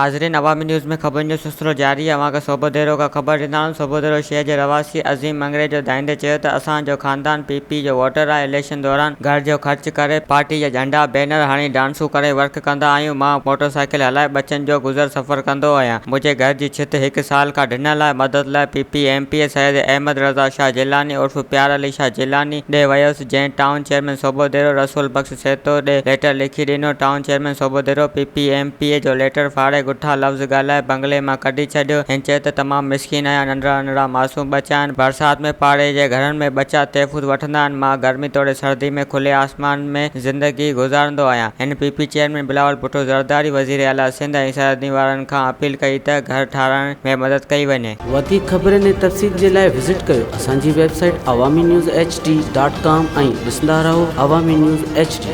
ناظرين عوامي نيوز ۾ خبرن جو سلسلو جاري آهي اوهان کي صوبوديرو کان خبر ڏيندا هلون صوبوديرو شهر جي رهواسي عظيم مڱريجو دانهيندي چيو ته اسان جو خاندان پي پي جو ووٽر آهي اليڪشن دوران گهر جو خرچ ڪري پارٽي جا جهنڊا بينر هڻي ڊانسون ڪري ورڪ ڪندا آهيون مان موٽر سائيڪل هلائي ٻچن جو گذر سفر ڪندو آهيان منهنجي گهر جي ڇت هڪ سال کان ڊنل آهي مدد لاء P P M P A Syed Ahmed Raza Shah Jilani عرف پيار علي شاهه جيلاني ڏي ويس جنهن ٽائون چيئرمين صوبوديرو رسول بخش سهتو ڏي ليٽر لکي ڏنو. Town chairman Sobhodero P P M P A جو ليٽر ڦاڙي گٺا لفظ ڳالهائي بنگلي مان ڪڍي ڇڏيو. هن چيو ته تمام مسڪين آهيان، ننڍڙا ننڍڙا معصوم ٻچا آهن، برسات ۾ پاڙي جي گهرن ۾ ٻچا تحفظ وٺندا آهن، مان گرمي توڙي سردي ۾ کلي آسمان ۾ زندگي گذارندو آهيان. هن P P chairman Bilawal Bhutto Zardari, وزير اعليٰ سنڌ ۽ سرحدي وارن کان اپيل ڪئي ته گهر ٺاهرائڻ ۾ مدد ڪئي وڃي. وڌيڪ خبرن ۽ تفصيل جي لاء وزٽ ڪيو اسان جي website Awami news H D dot com ۽ ڏسندا رهو عوامي نيوز ايڇ ڊي.